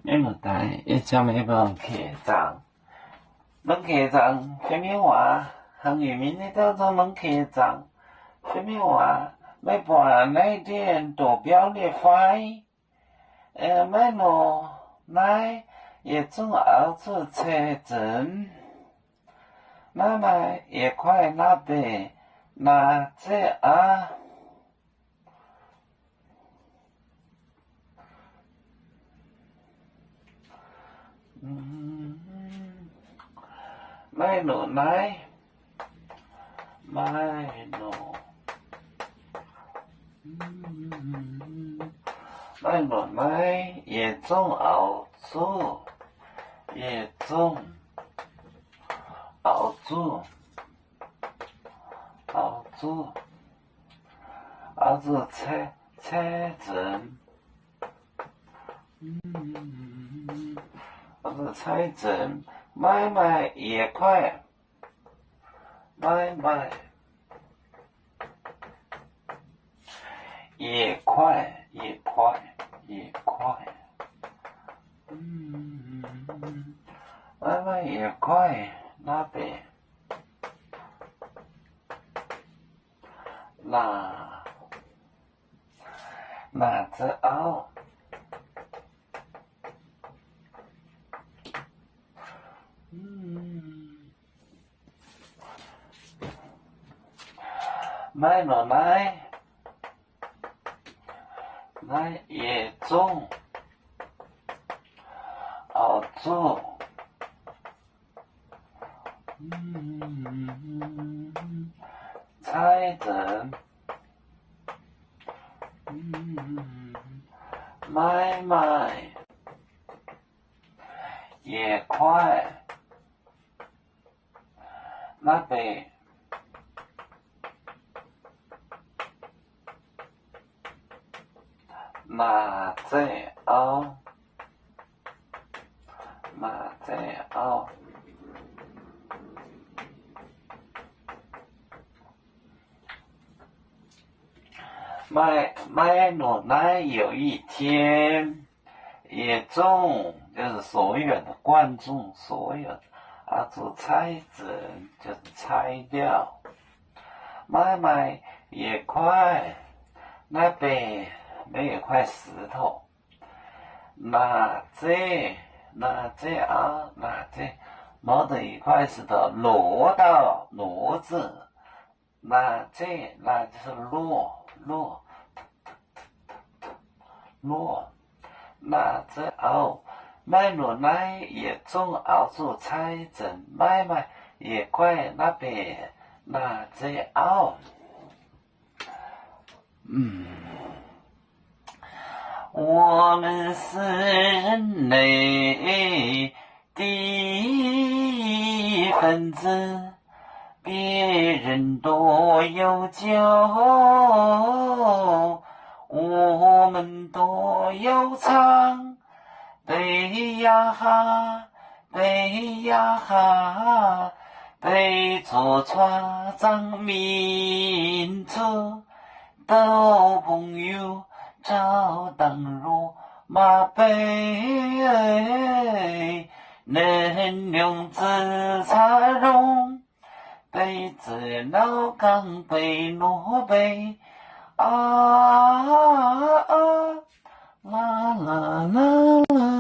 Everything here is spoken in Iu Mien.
Maiv muoz-doic, yie caux meih mbuo longc keix zaangc. Longc keix zaangc fai miev waac, hnangv nyei mienh nyei dauh zungv longc keix zaangc fai miev waac. Meih buatc naaiv ndiev doqc biauv liez fai? Maiv nor naaiv yietc zungv oix zuqc cai nzengc. Naaiv maaih yietc kuaaiv naaiv benx naaic zeiv aqv. Maiv nor naaiv, maiv nor, maiv nor naaiv yietc zungv oix zuqc, yietc zungv oix zuqc, oix zuqc, oix zuqc cai, cai nzengc. Oix zuqc cai nzengc. Maiv maaih yietc kuaaiv, maiv maaih yietc kuaaiv, yietc kuaaiv, yietc kuaaiv. Maiv maaih yietc kuaaiv naaiv benx naaic, naaic zeiv auv. Maiv nor naaiv, naaiv yietc zungv oix zuqc cai nzengc. Maiv maaih yietc kuaaiv naaiv benx naaic zeiv auv, naaic zeiv auv. Maiv, maiv nor naaiv 有一天, yietc zungv, 就是所有的, 贯中所有的, oix zuqc cai nzengc, 就是拆掉. Maiv maaih yietc kuaaiv naaiv benx, 没有一块石头. Naaic zeiv, naaic zeiv auv, naaic zeiv, 没有一块石头, 螺到螺子. Naaic zeiv, naaic zeiv 螺, 螺, 螺. Naaic zeiv auv, maiv nor naaiv yietc zungv oix zuqc cai nzengc, maiv maaih yietc kuaaiv naaiv benx naaic zeiv auv. 我们是人类的一份子，别人多有酒，我们多有唱。杯呀哈，杯呀哈，杯中传唱民族。 斗朋友，照当如马背，能用紫茶容，杯子老刚被挪背。啊啊啊，啦啦啦啦。